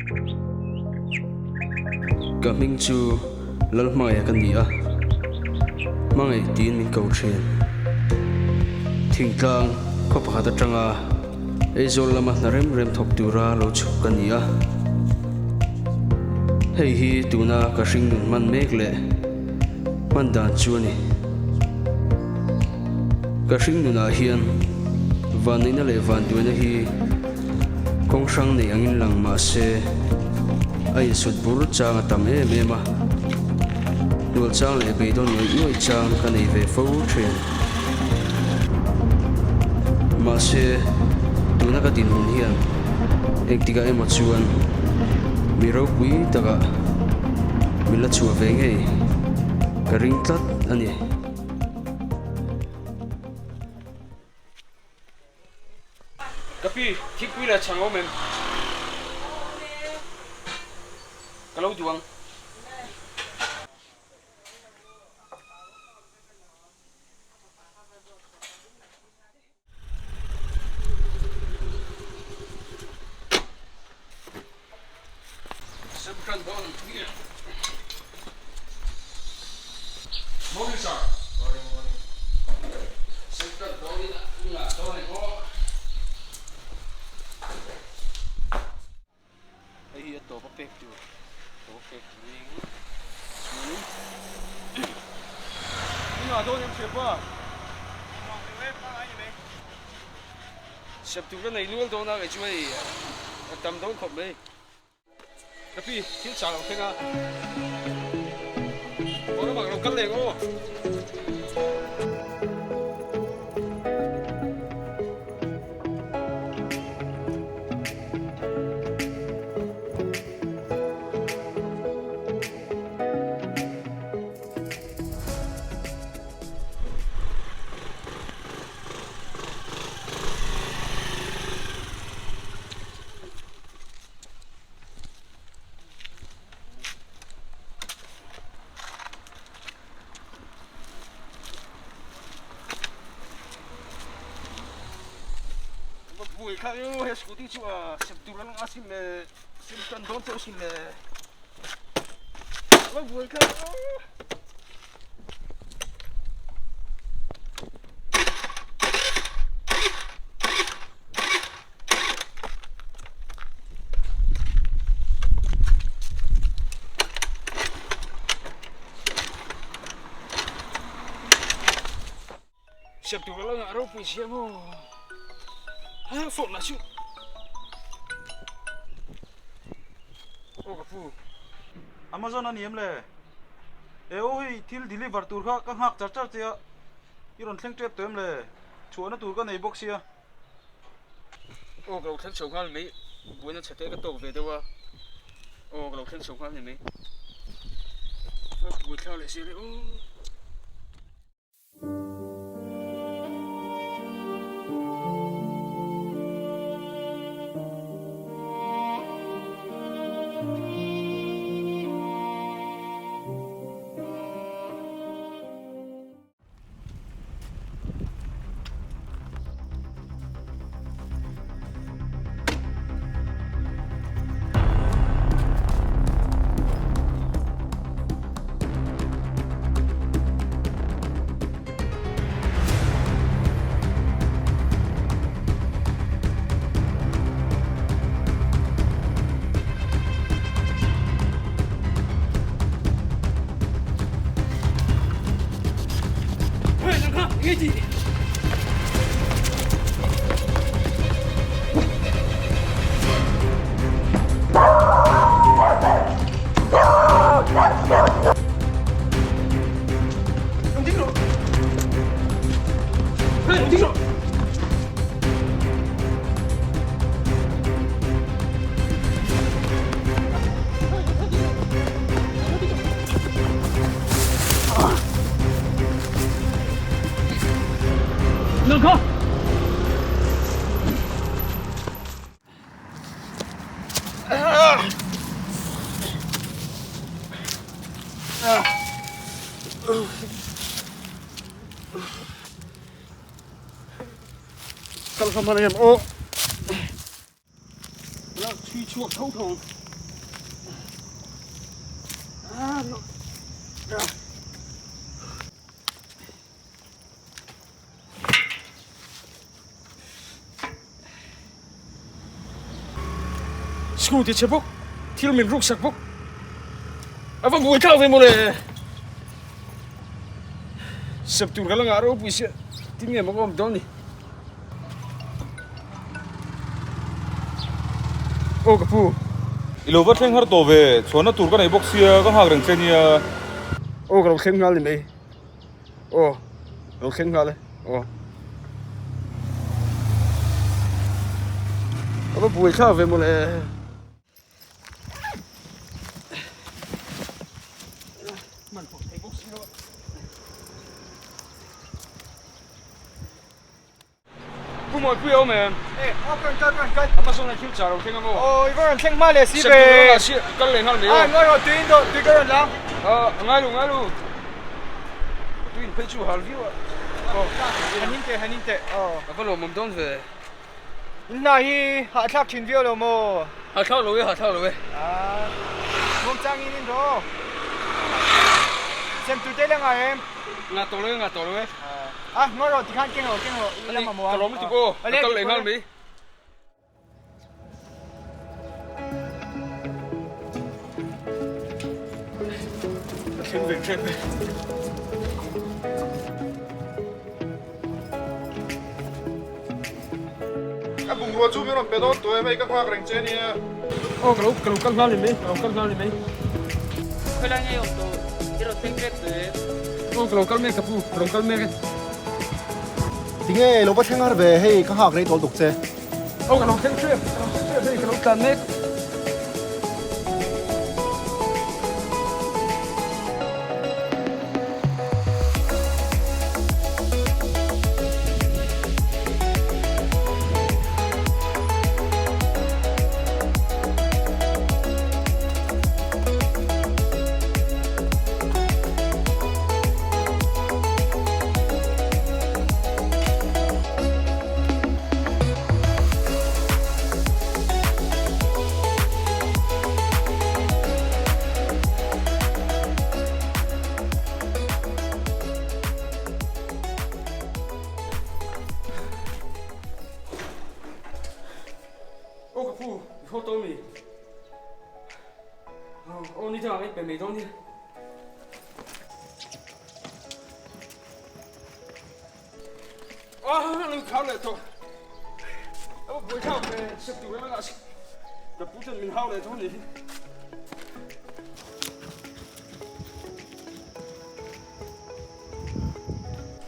Ka hming chu Lalhmangaih ka ni a, hmangaih tiin min ko thin. Thingtlang khaw pakhat atanga Aizawl lama hna rem rem thawk tura lo chhuk ka ni a. Hei hi tuna ka hringnun hman mek leh hman dan chu a ni. Ka hringnunah hian vanneihna leh vanduaina hi kawng hrang nei angin lang mah se a insut bur chang a tam em em a, hnual chang leh beidawn ngawih ngawih chang ka nei ve fo thin. Mahse, tuna ka dinhmun hian engtikah emaw chuan mi ropui takah min la chhuah ve ngei ka ring tlat a ni. Ka pi, thingpui leh chhang awm em? Ka lo duh ang. Sem hran dawn ang hi. Morning sir. Morning morning. Sem hran dawn in ngah dawn ang aw. Hei hi a tawp a pek tur tawp a pek tur a eng chuanin i ngah dawn em hria pa? Sep tur ka nei nual dawn a kei chu hei a tam dawn khawp mai. Ka pi thil chah lo thleng a, aw lamah ka lo kal leh ang aw. Bui kha yu he scooty chu a sem tur an nga sim le sim tan dawn chauh sin le va bui kha Siam tur la ngah ropui sia maw ha phone lah chu aw ka pu Amazon a ni em le e aw hei thil deliver tur kha ka nghak char char che a i rawn thleng tep tawh em le chhuahna tur ka nei bawk sia. Aw ka lo thleng chho nghal mai, buaina chhe te ka tawk ve deuh a, aw ka lo thleng chho nghal ni mai, buai thlak leh zel e aw. Kal hman em aw. Chhui chhuak tho tho ang. Scooty chhe bawk, thil min ruksak bawk. A va buai thlak ve mawle. Sep tur ka la ngah ropui sia, tin nge maw ka awm dawn ni. Aw ka pu. I lo va thleng har tawh ve, chhuahna tur ka nei bawk sia, ka nghak reng che nia. Aw ka lo thleng nghal ni mai. Aw lo thleng nghal e aw. A va buai thlak ve mawle. Hman pawh thei bawk si lo a. Pu Mawipui a awm em? E, aw ka rawn kal, ka rawn kal. Amazon a thil char lo thleng a maw? Aw, i va rawn thleng hma leh si ve. September lamah si kal leh nghal mai aw. A, ngawi rawh, tuiin dawh, tui ka rawn la. A, ngai lo, ngai lo. Tuiin phei chu hal viau a. Aw, han in teh, han in teh, aw. A va lawmawm dawn ve. In hna hi hahthlak thin viau lo maw? Hahthlak lo e, hahthlak lo e. A, muangchangin in rawh aw. Sem tur te la ngai em? Ngah tawh lo e, ngah tawh lo e. A, ngawi rawh tikhan keng rawh, keng rawh, i la mamawh a. Ka lawm lutuk aw, ka kal leh nghal mai. Ka thleng ve tep e. A bungrua chu min rawn pe dawn tawh em hei ka nghak reng che ania. Aw ka lo ka lo kal nghal ni mai ka lo kal nghal ni mai. Khawilai nge awm tawh i rawn thleng tep tawh em? Aw ka lo kal mek ka pu ka lo kal mek e. Tinge lo va thleng har ve hei ka nghak rei tawh lutuk che. Aw ka lo thleng tep ka lo thleng tep hei ka lo tlan mek. Aw ka pu, i haw tawh mi? Aw ni dang i pe mai dawn nia. Aw lo khar leh tawh. Aw buai thlak ve sep tur em a ka pu ten min hau leh dawn ni hi.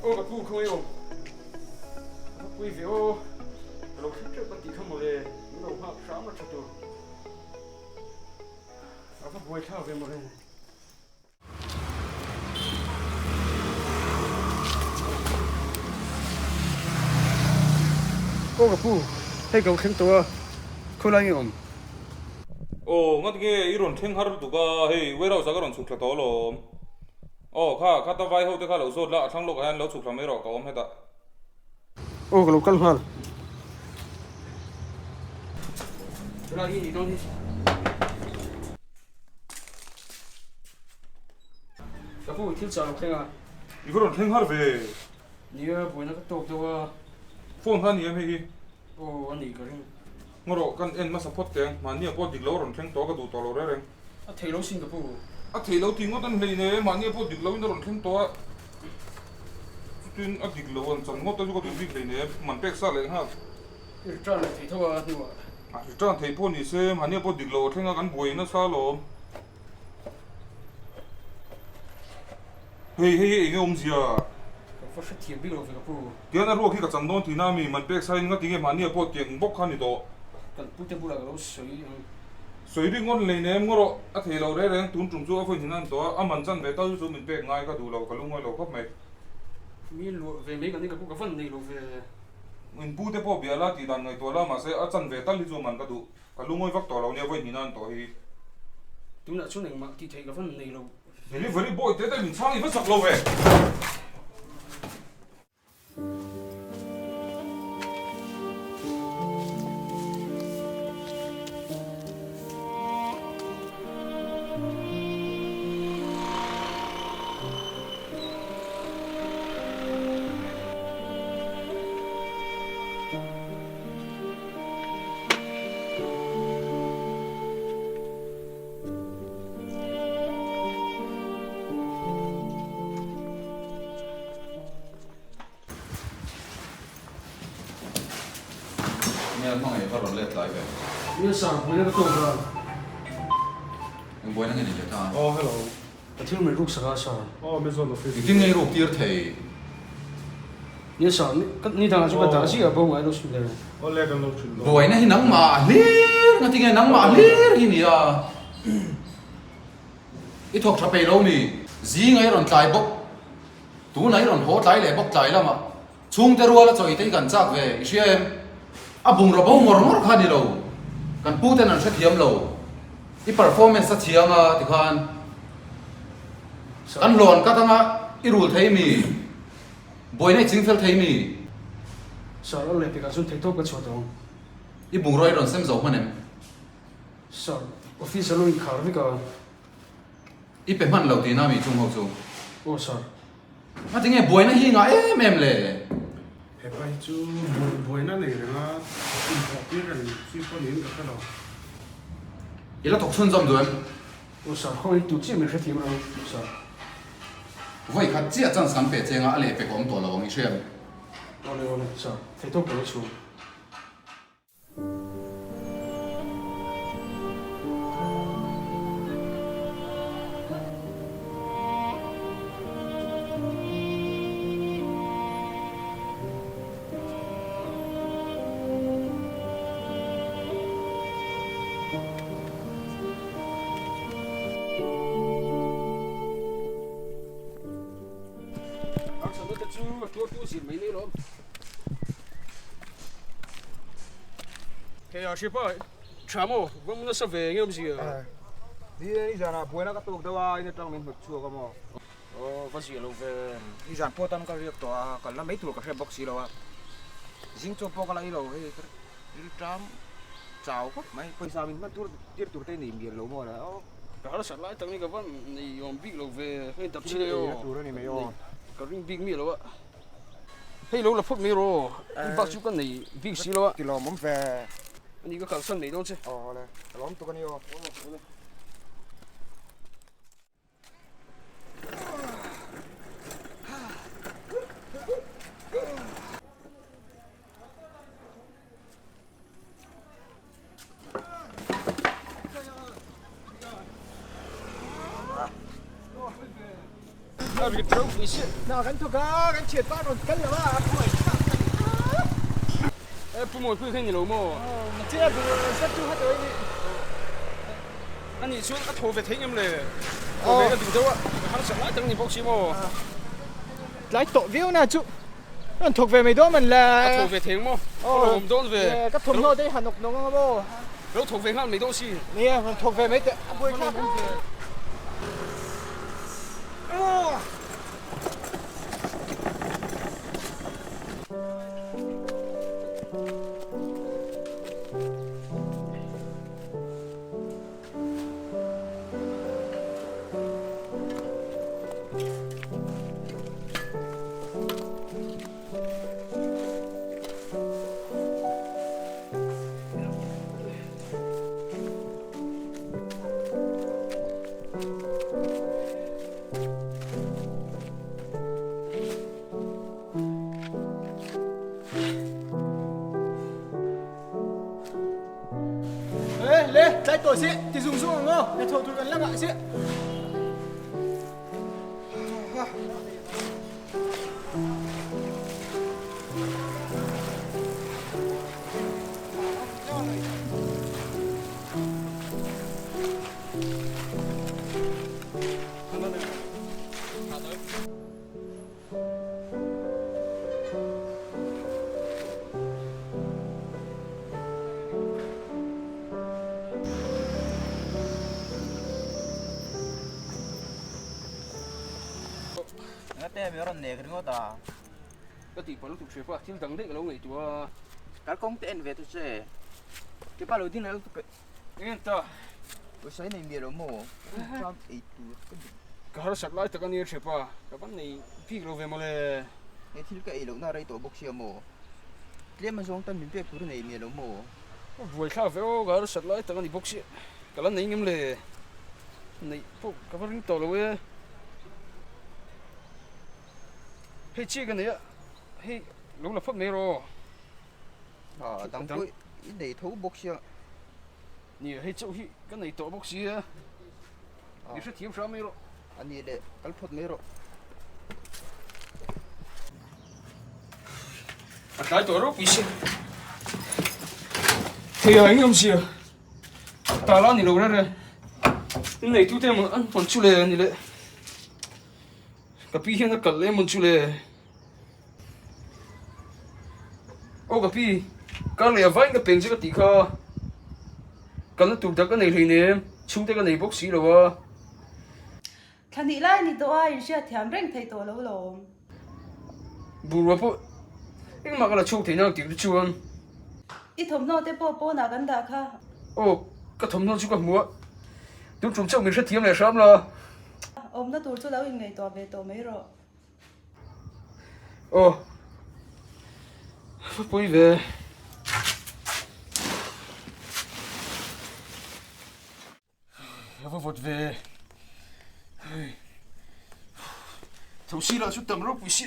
Aw ka pu khawngaih awm. Ka pui ve aw. Ka lo thleng teuh ka tih kha mawle. Min lo nghak hram a tha tur. A va buai thlak ve mawle. Aw ka pu, hei ka lo thleng tawh a, khawilai nge awm? Aw ngat nge i rawn thleng har lutuk a, hei warehouse ah ka rawn chhuk thla tawh alawm. Aw kha, khata vai ho te kha lo zawt la, a thlang lawkah hian lo chhuk thla mai rawh ka awm hetah. Aw ka lo kal nghal. Tunah hi ni dawn hi. Ka pu thil chah lo thleng a. I va rawn thleng har ve. Nia buaina ka tawk deuh a. Phone kha a ni em hei hi? Aw a ni ka ring. Ngaw rawh kan en hmasa phawt teng. Mahnia pawh dik lo a rawn thleng tawh a ka duh tawh lo reng reng. A thei lo sin ka pu. A thei lo tih ngawt an hlei ne, mahnia pawh dik lo in a rawn thleng tawh a. Chutin a dik lo an chan ngawt a chu ka duh bik hlei ne, man pek sa leh nghal. I return leh thei tho a hnuah. A return thei pawh ni se, mahnia pawh dik lo a thleng a kan buai nasa alawm. Hei hei hei enge awmzia? Ka va hrethiam bik lo ve ka pu. Tian a ruak hi ka chan dawn tihna ami man pek sain nga tinge mahnia pawh tiang bawk kha ni tawh. Kan pute bulah ka lo sawi ang. Sawi rik ngawt lei nem ngaw rawh, a thei lo reng reng tun tum chu a vawi hnin a ni tawh a, a man chan ve tal chu min pek ngai ka duh lo, ka lungawi lo khawp mai. Mi luah ve mai kan ni ka pu ka van nei lo ve. In pute pawh bia la tih dan ngaihtuah la mahse a chan ve tal hi chu a man ka duh. Ka lungawi vak tawh lo nia vawi hnihna an tawh hi. Tunah chuan engmah tih theih ka van nei lo. Delivery boy te te min chhang i va chak lo ve. Hmangaih va rawn let tlai ve. Nia sir, buaina ka tawk a. Eng buaina nge ni leh ta? Aw hello. Ka thil min ruk sak a sir. Aw Amazon office. Engtin nge i ruk tir thei? Nia sir, ni dangah chu ka dah ziah a bo ngai lo sin le. Aw le kan lo thin dawn. Buaina hi nangmah a hlir ngati nge nangmah a hlir hi nia. I thawk tha peih lo mi? Zinga i rawn tlai bawk. Tunah i rawn haw tlai leh bawk tlai lamah. Chhungte ruala chawi te hi kan chak ve, i hria em? A bungraw bo ngawr ngawr kha ni lo, kan pu ten an hrethiam lo. I performance a thiang a tikhan kan hlawn kat anga i rul thei mi? Buaina i chingfel thei mi? Sir, a leh pekah chuan theihtawp ka chhuah tawh ang. I bungraw i rawn sem zo hman em? Sir, office a lo inkhar vek a. I pe hman lo tihna mi chung ho chu? Aw sir. Ngati nge buaina hi ngah em em le? Hepa hi chu buaina nei renga inthawh tir reng chi pawh niin ka hre lo. I la thawk chhunzawm duh em? Aw sir, khawngaih tu chiah min hrethiam reng sir. Vawi khat chiah chance kan pe chenga a lehpek a awm tawh lo ang i hria em? Awle awle sir, theihtawp ka lo chhung. Hei a hripa tha maw va mu nasa ve eng em zia. Ni e nizan ah buaina ka tawk deuh a in atang min hnawt chhuak a maw. Aw va zia lo ve. Nizan pawh tan ka riak tawh a kal la mai tur ka hre bawk si lo a. Zing chaw pawh ka la ei lo hei ka rilṭam chau khawp mai pawisa min hman tur tir tur te nei mial lo maw la aw. Ka harsat lai tak ni ka van nei awm bik lo ve hei dap chile aw. Tur a ni mai aw. Ka ring bik miah lo a. Hei lo la phawt mai rawh, i bak chu ka nei bik si lo a. Ti lawm awm ve. Ani ka kalsan mai dawn che. Aw awle, ka lawm tuk a ni aw. Na kan thawk a, kan thian pa rawn kal lo a, a buai thlak tak E pu mawi pui kha ni lo maw? Na che bu zet chu hat awih ni. Ani chuan a thaw ve thei ngem le? Thaw ve ka duh deuh a, ka harsat lai tak ni bawk si maw? Tlai tawh viau na chu. An thawk ve mai dawn man le. A thawk ve thei ang maw? Ka lo awm dawn ve. Ka thawmhnaw te hi han awk nawk ang a maw? Lo thawk ve nghal mai dawn si. Nia, rawn thawk ve mai teh. A buai thlak a. Le, tlai tawh si, ti zung zung ang aw, hnathawh tur kan la ngah si. Engate mi rawn nek ringawt a? Ka tih palh lutuk hria pawh a thil dang daih ka lo ngaihtuah a. Kalkawng te en ve tu che. Kepa lo ding leh lutuk e. Eng ta? Pawisa i nei miah lo maw? Ram ei tur ka duh. Ka harsat lai tak a nia hria pa, ka van nei bik lo ve mawle. He thil ka ei lohna rei tawh bawk sia maw? Tlem a zawng tan min pek tur i nei miah lo maw? Ka buai thlak ve aw, ka harsat lai tak a ni bawk sia. Ka la nei ngem le? Neih pawh ka va ring tawh lo e. Hei chiah ka nei a, hei lo la phawt mai rawh. Dang pawh. i nei tho bawk sia. Nia, hei chauh hi ka nei tawh bawk sia. I hrethiam hram mai rawh. A nih leh, kal phawt mai rawh. A tlai tawh ropui si. Thei a eng awm sia. Tala ni lo rere. In nei tu te emaw an hawn chu le a ni le. Ka pi hian a kal em chu le. Aw ka pi, kar leh a vain ka peng che ka tih kha. Kalna tur dak ka nei hleinem, chhungte ka nei bawk si lo a. Thla hnih lai ni tawh a, inhriat thiam reng thei tawh lo lawm. Bungrua pawh engmah ka la chhuak thei nang tih te chuan. I thawmhnaw te pawh pawnah kan dah kha. Aw, ka thawmhnaw chu ka hmu a, tun tum chauh min hrethiam leh hram la. Awmna tur chu lo inngaihtuah ve tawh mai rawh. Aw va pui ve. A va vawt ve. Tho si lah chu tam ropui si.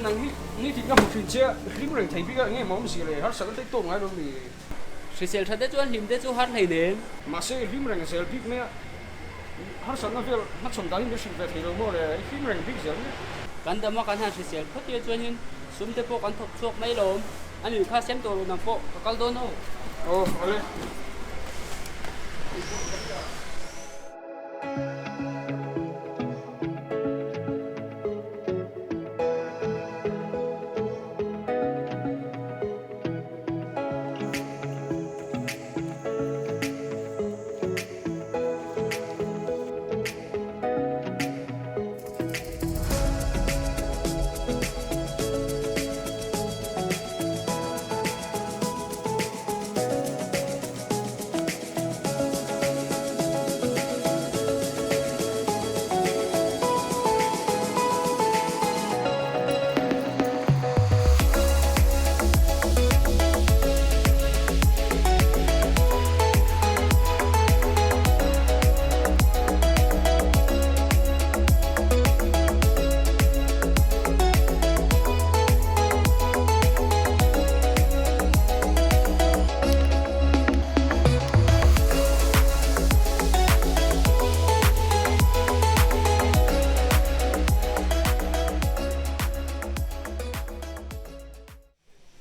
Nang hi nitin ka hmu thin che a, hlim reng thei bik a, enge mawm zia leh harsatna te tawk ngai lo mi? Hrisel tha te chuan hlim te chu har hlei nen. Mahse hlim reng zel bik mai a, harsatna vel hmachhawn dan hi min hrilh ve thei lo maw le, hlim reng bik zel mai. Kan dam a kan han hrisel phawt tir chuan hin sum te pawh kan thawk chhuak mai lo awm. A nih kha sem tawh lo nang pawh ka kal dawn aw. Aw awle.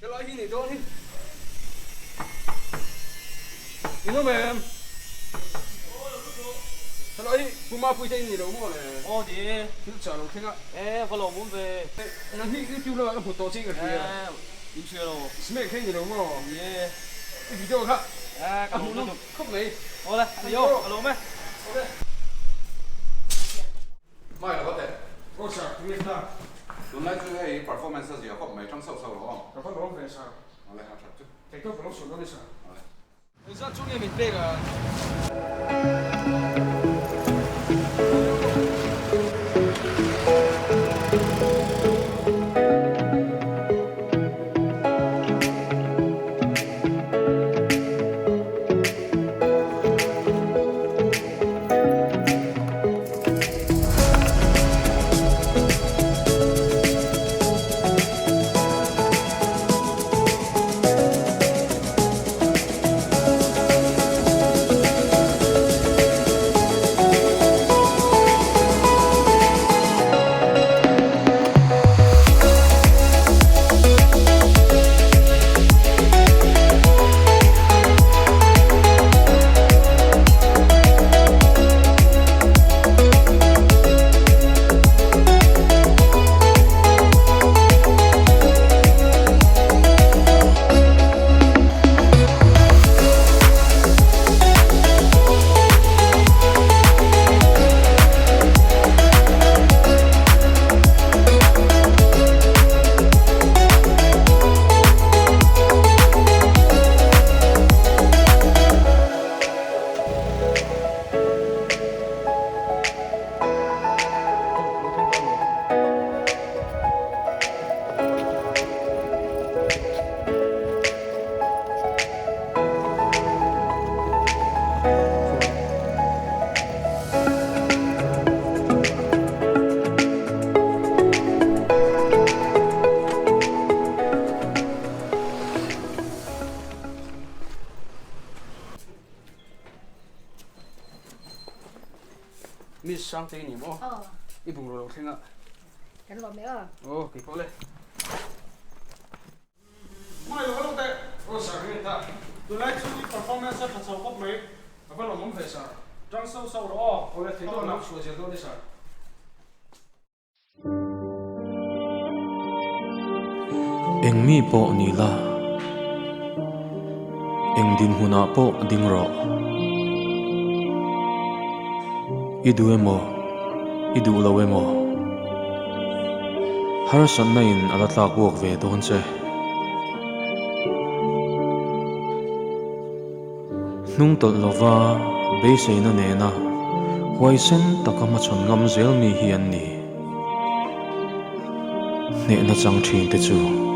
Helai hi nih dawn hi. In awm em? Helai hi Pu Mapuite in ni lo maw le? Aw ni e. Thil chah lo thleng a. E va lawm awm ve. Nang hi YouTube lamah ka hmu tawh che in ka hria. E In hria lo. Snake hei ni lo maw? Ni e. I video kha ka hmuh nawm khawp mai. Awle, a ni aw, ka lawm e. Awle. Mai lo teh. Aw sir, tunge ta? Tunlai chu hei performance a zia khawp mai, tang sauh sauh lo aw. Ka va lawm ve sir. Awle, a that chu. Theihtawp ka lo sawi dawn e sir. Awle. Engzat chu nge min pek a? Miss Sangtei ni maw? I bungraw lo thleng a. Kan lawm e aw. Aw, kei pawh le. Mai lo lo teh. Aw sir ring ta. Tunlai chu i performance a tha chho khawp mai. A va lawmawm ve sir. Tang sauh sauh rawh aw. Awle thei tawh lo chhuah zel dawn e sir. Eng mi pawh ni la, eng dinhmunah pawh ding rawh. I duh emaw, i duh lo emaw? Harsatna in a la tlak buak ve dawn che. Hnung tawlh lova beiseina nena huaisen taka hmachhawn ngam zel mi hi an ni. Hnehna chang thin te chu.